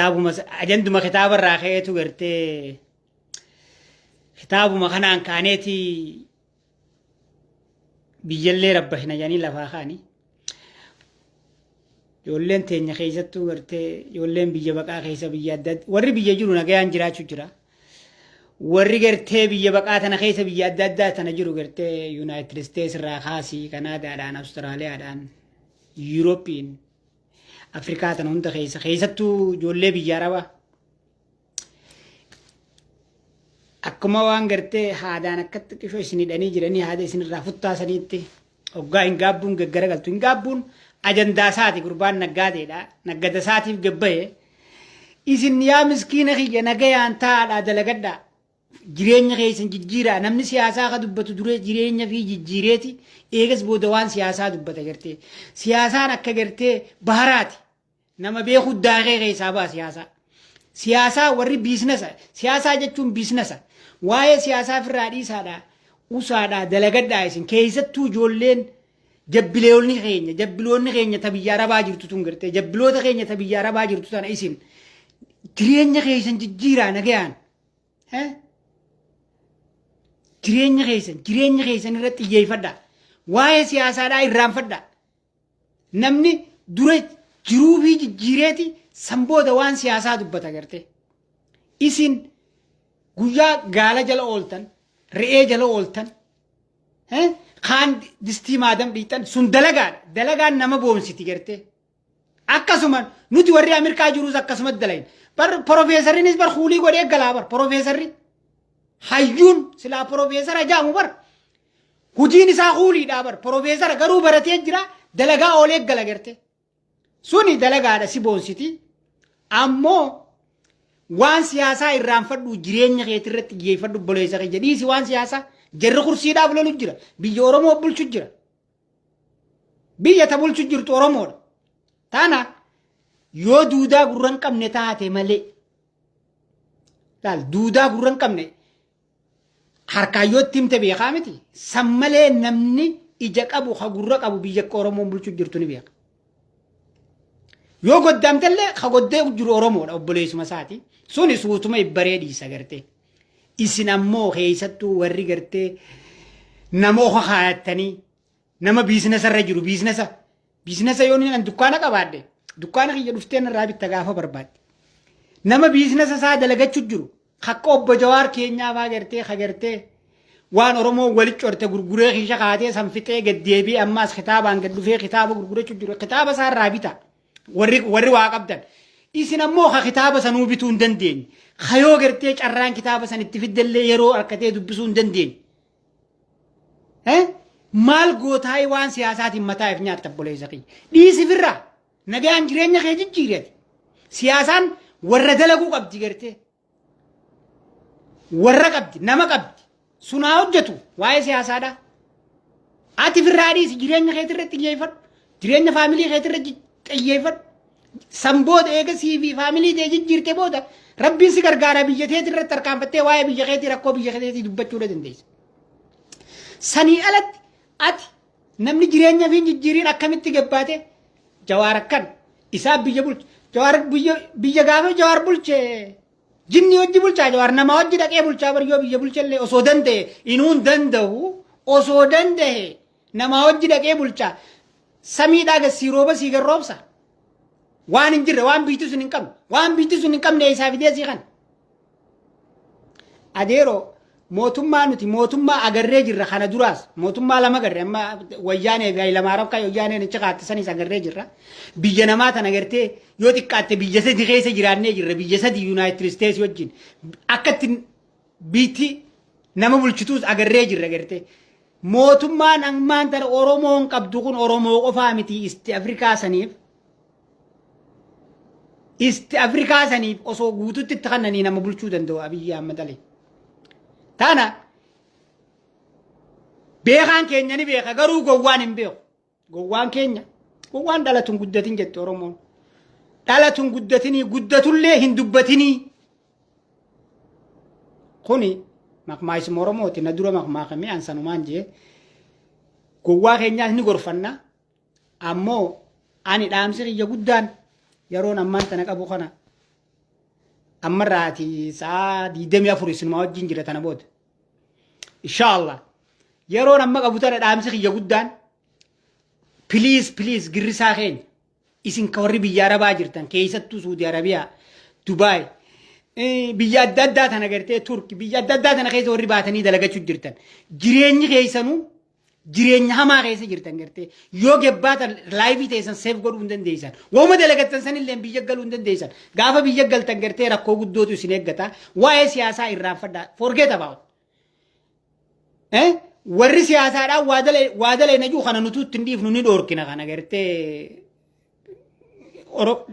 Kitaabuma ajanduma kitaaba irraa ka'eetu gartee kitaabuma kanaan kaaneeti biyyallee rabbashna jedhanii lafaa kaani. Ijoolleen teenya keessattuu gartee ijoolleen biyya baqaa keessa biyya adda adda warri biyya jiru nagayaan jiraachuu jira. Warri gartee biyya baqaa tana keessa biyya adda addaa tana jiru gartee Yuunaayitid Isteets irraa kaasii Kanaadaadhaan Awustiraaliyaadhaan Yuurooppiin Afrikaa tana hunda keessa keessattuu ijoollee biyya Arabaa. Akkuma waan gartee haadaan akkatti xiqqishoo isin hidhanii jiranii haada isinirraa futtaasaniitti hoggaa hin gaabbuun gaggaragaltu. Hin gaabbuun ajandaa isaati gurbaan naggaadeedha. Naggada isaatiif gabbaye. Isin yaa miskiina kiyya nagayaan taa'aadhaa dalagadhaa. Jireenya keessan jijjiiraa. Namni siyaasaa ka dubbatu duree jireenya fi jijjiireeti eegas booda waan siyaasaa dubbata gartee. Siyaasaan akka gartee baharaati. Nama beeku daakee keessaa ba'a siyaasaa. Siyaasaa warri biizinasa. Siyaasaa jechuun biizinasa. Waa'ee siyaasaa ofirraa dhiisaadha. Usaadha dalagadhaa isin keessattuu ijoolleen jabbileewonni keenya jabbiloonni keenya ta biyya arabaa jirtu tun gartee jabbiloota keenya ta biyya arabaa jirtu tana isin jireenya keessan jijjiiraa nagayaan. Jireenya keessan jireenya keessan irratti xiyyeeffadhaa. Waa'ee siyaasaadhaa irraanfadhaa. Namni dura jiruu fi jijjiireeti san booda waan siyaasaa dubbata gartee. Isin guyyaa gaala jala ooltan, re'ee jala ooltan, kaan distii maadam dhiixan sun dalagaadha. Dalagaan nama boonsiti gartee. Akkasuma nuti warri Ameerikaa jirus akkasumatti dalayin. Bar porofeesarrinis bar kuulii godhee galaa bar porofeesarri. Hayyuun silaa porofeesara jaamu bar. Hojiin isaa kuuliidhaa bar porofeesara garuu baratee jira dalagaa oolee gala garte. Suni dalagaadha si boonsiti. Ammoo waan siyaasaa irraanfadhu jireenya keetirratti xiyyeeffadhu obboleessa kiyya dhiisi waan siyaasaa jarri kursiidhaaf lolu jira biyya Oromoo bulchu jira. Biyya ta bulchu jirtu Oromoodha. Tana yoo duudaa gurra hin qabne taate malee. Laal duudaa gurra hin qabne harkaan yoo itti himte beekaa miti. San malee namni ija qabu ka gurra qabu biyya akka Oromoon bulchu jirtu ni beeka. Yoo goddaamtellee ka goddee jiru Oromoodha obboleessuma isaati. Suni suutuma ibbaree dhiisa gartee. Isin ammoo keessattuu warri gartee nama oka kaayattanii nama biizinasa irra jiru biizinasa biizinasa yoo inni dukkaana qabaadhe dukkaana kiyya dhuftee narraa bitta gaafa barbaadde. Nama biizinasa isaa dalagachuu jiru akka obbo Jawaar keenyaa faa gartee ka gartee waan Oromoo walitti corte gurguree kiisha kaatee san fixee gad deebi'ee ammaas kitaabaan gad dhufee kitaaba gurgurachuu jiru kitaaba isaa irraa bita. Warri warri waa qabdan. Isin ammoo ka kitaaba sanuu bituu hin dandeenye. Ka yoo gartee carraan kitaaba san itti fiddellee yeroo harkatee dubbisuu hin dandeenye. Eh? Maal gootaayii waan siyaasaatiin mataa if nyaatta obboleessa kiyya. Dhiisi firraa. Nagaan jireenya kee jijjiiri ati. Siyaasaan warra dalaguu qabdi gartee. Warra qabdi, nama qabdi. Sun haa hojjetu waa'ee siyaasaadha. Ati firraa dhiisi jireenya keetii irratti xiyyeeffadhu. Jireenya faamilii keetii irratti xiyyeeffadhu. San booda eega sii fi faamilii tee jijjiirte booda rabbiin si gargaara biyya teetii irratti tarkaanfattee waa'ee biyya keetii rakkoo biyya keetii dubbachuu dandeessa. Sanii alatti ati namni jireenya fi hin jijjiiriin akkamitti gabbaate Jawaar akkan isaa biyya bulche Jawaar biyya biyya gaafa Jawaar bulche jinni hojii bulchaa Jawaar nama hojii dhaqee bulchaa bar yoo biyya bulchellee osoo danda'e inuu hin danda'u osoo danda'e nama hojii dhaqee bulchaa samiidhaa gad sii rooba sii gad roobsa waan hin jirre waan biitti sun hin qabne waan biitti sun hin qabne isaa fidee sii kana. Adeeroo mootummaa nuti mootummaa agarree jirra kana duraas mootummaa lama agarre amma wayyaanee fi Hayilamaariyaam kan wayyaaneen achi kaatti sanis agarree jirra. Biyya namaa tana agartee yoo xiqqaatte biyya sadi keessa jiraannee jirra biyya sadi Yuunaayitid Isteetsi wajjin akka itti biitti nama bulchituus agarree jirra agartee. Mootummaan ammaan tana Oromoon qabdu kun Oromoo qofaa miti Isti Afrikaa saniif Isti Afrikaa saniif osoo guututti itti kannanii nama bulchuu danda'u Abiyyi Ahmad Ali. Tana beekaan keenya ni beeka garuu gowwaan hin beeku. Gowwaan keenya gowwaan dhalatu hin guddatin jette Oromoon. Dhalatu hin guddatinii guddatullee hin dubbatinii. Kuni maqmaayisuma Oromooti na dura maqmaaqamee an sanumaan jee gowwaa keenyaas ni gorfanna. Ammoo ani dhaamsi kiyya guddaan yeroon ammaan tana qabu kana Ammarraati sa'a 24 isinuma wajjin jira tana booda. Inshaallah. Yeroon amma qabu tana dhaamsi kiyya guddaan, please, please, girrisaa keenya isin ka warri biyya Arabaa jirtan, keessattuu Suudi Arabiyaa, Dubaay, biyya adda addaa tana gartee Turki, biyya adda addaa tana keessa warri baatanii dalagachuu jirtan, jireenyi keessanuu jireenya hamaa keessa jirtan. Gartee yoo gebbaatan life teessan save godhuu hin dandeessan. Wooma dalagattan sanillee biyya galuu hin dandeessan. Gaafa biyya galtan gartee rakkoo guddootu isin eeggata. Waa'ee siyaasaa irraanfadhaa, forget about. Warri siyaasaadhaan waa dalee najuu kana nutu ittiin dhiifnu ni dhoorkina. Kana gartee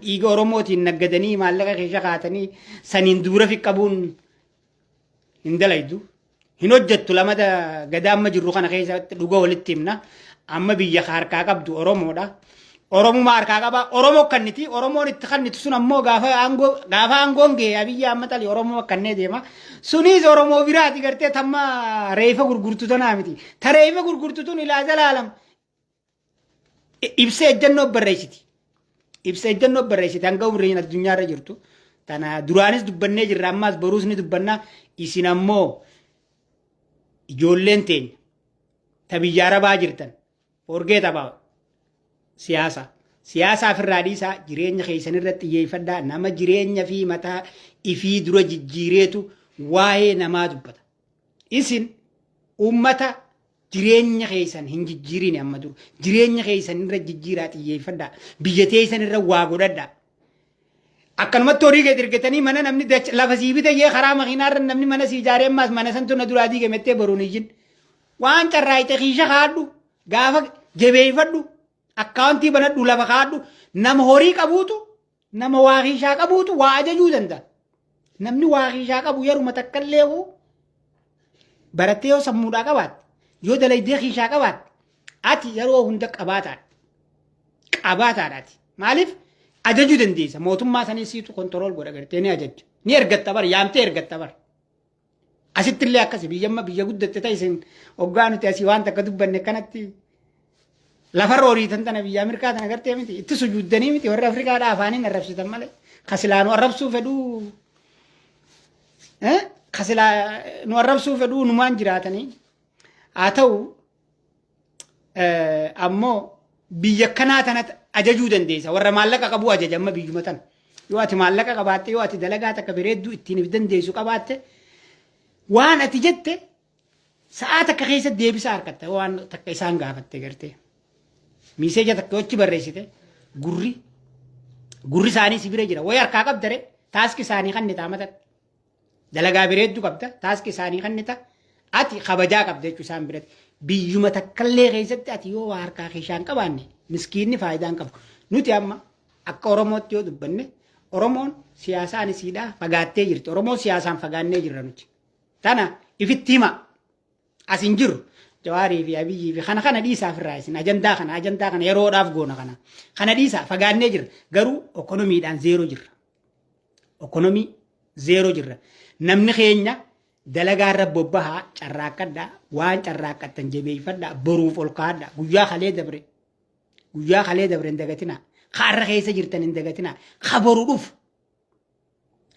dhiiga Oromootiin naggadanii maallaqa keessa kaatanii saniin dubra fi qabuun hin dalaydu. Hin hojjettu. Lamada gadaa amma jirru kana keessatti dhuga walitti himna. Amma biyya harkaa qabdu Oromoodha. Oromuma harkaa qaba. Oromoo kanniti. Oromoon itti kannitu sun ammoo gaafa aangoon ga'e Abiyyi Ahmad Ali Oromoo kannee deema. Sunis Oromoo biraati gartee tamma reefa gurgurtu tanaa miti. Ta reefa gurgurtu tun ilaa zalaalam ibsa ejjennoo barreessiti. Ibsa ejjennoo barreessiti hanga umriin addunyaarra jirtu. Tana duraanis dubbannee jirra, ammaas boruus ni dubbanna. Isin ammoo ijoolleen teenya ta biyya Arabaa jirtan, forget about siyaasa. Siyaasa ofirraa dhiisaa, jireenya keessan irratti xiyyeeffadhaa. Nama jireenya fi mataa ifii dura jijjiireetu waa'ee namaa dubbata. Isin ummata jireenya keessan hin jijjiirin amma dura. Jireenya keessan irra jijjiiraa, xiyyeeffadhaa. Biyya teessan irra waa godhadhaa. Akkanumatti horii gadi ergatanii mana namni lafa sii bite jee karaa makiinaarra namni mana sii ijaaree ammaas mana santu na duraa diigamettee boruun iyyin. Waan carraayite kiisha kaadhu, gaafa jabeeffadhu, akkaawuntii banadhu, lafa kaadhu. Nama horii qabuutu, nama waa kiishaa qabuutu waa ajajuu danda'a. Namni waa kiishaa qabu yeruma takka illee barattee yoo sammuudhaa qabaatte, yoo dalaydee kiishaa qabaatte, ati yeroo hunda qabaataadha. Qabaataadha ati. Maaliif ajajuu dandeessa? Mootummaa sanii siitu control godha, gartee ni ajajja. Ni ergatta bar, yaamtee ergatta bar. Asitti illee akkasi biyya amma biyya guddatte ta'e isin hoggaa nuti asii waan takka dubbanne kanatti lafarra horiitan tana biyya Ameerikaa tana gartee miti itti sujuuddanii miti. Warri Afrikaadhaa afaaniin arrabsitan malee kasilaa nu arrabsuu fedhuu, kasilaa nu arrabsuu fedhuu numaan jiraatanii. Haa ta'u ammoo biyya kanaa tanatti ajajuu dandeessa. Warra maallaqa qabu ajaja amma biyyuma tana. Yoo ati maallaqa qabaatte, yoo ati dalagaa takka bareedduu ittiin if dandeessu qabaatte, waan ati jette sa'aa takka keessa deebisaa harkatta. Waan takka isaan gaafatte gartee. Message takka yochi barreessite gurri isaanii si bira jira. Wayi harkaa qabdare task isaanii kan ni taamatan. Dalagaa bareedduu qabda, task isaanii kan ni ta'a. Ati kabajaa qabda jechuu isaan biratti. Biyyuma takkallee keessatti ati yoo waa harkaa keeshaan qabaanne miskiinni faayidaa hin qabu. Nuti amma akka Oromootti yoo dubbanne, Oromoon siyaasaan isiidhaa fagaattee jirti. Oromoon siyaasaan fagaannee jirra nuti. Tana ifitti hima. As hin jirru. Jawaarii fi Abiyyii fi kana kana dhiisaa ofirraa isin ajandaa kana yeroodhaaf goona kana. Kana dhiisaa, fagaannee jirra. Garuu economydhaan zero jirra. Economy zero jirra. Namni keenya dalagaa irra bobbahaa, carraaqqadhaa, waan carraaqqattan jabeeffadhaa, boruuf ol kaa'adhaa. Guyyaa kalee dabre, guyyaa kalee dabre hin dagatinaa. Kaarra keessa jirtan hin dagatinaa. Ka boru dhufu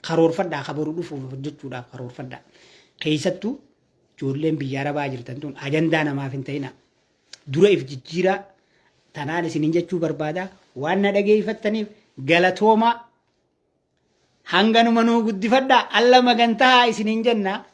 karoorfadhaa, ka boru dhufuuf hojjechuudhaaf karoorfadhaa. Keessattuu ijoolleen biyya Arabaa jirtan tun ajandaa namaaf hin ta'inaa. Dura if jijjiiraa tanaan isinin jechuu barbaada. Waan na dhageeffattaniif galatoomaa. Hanganuma nuu guddifadhaa, alla magantaa isinin jenna.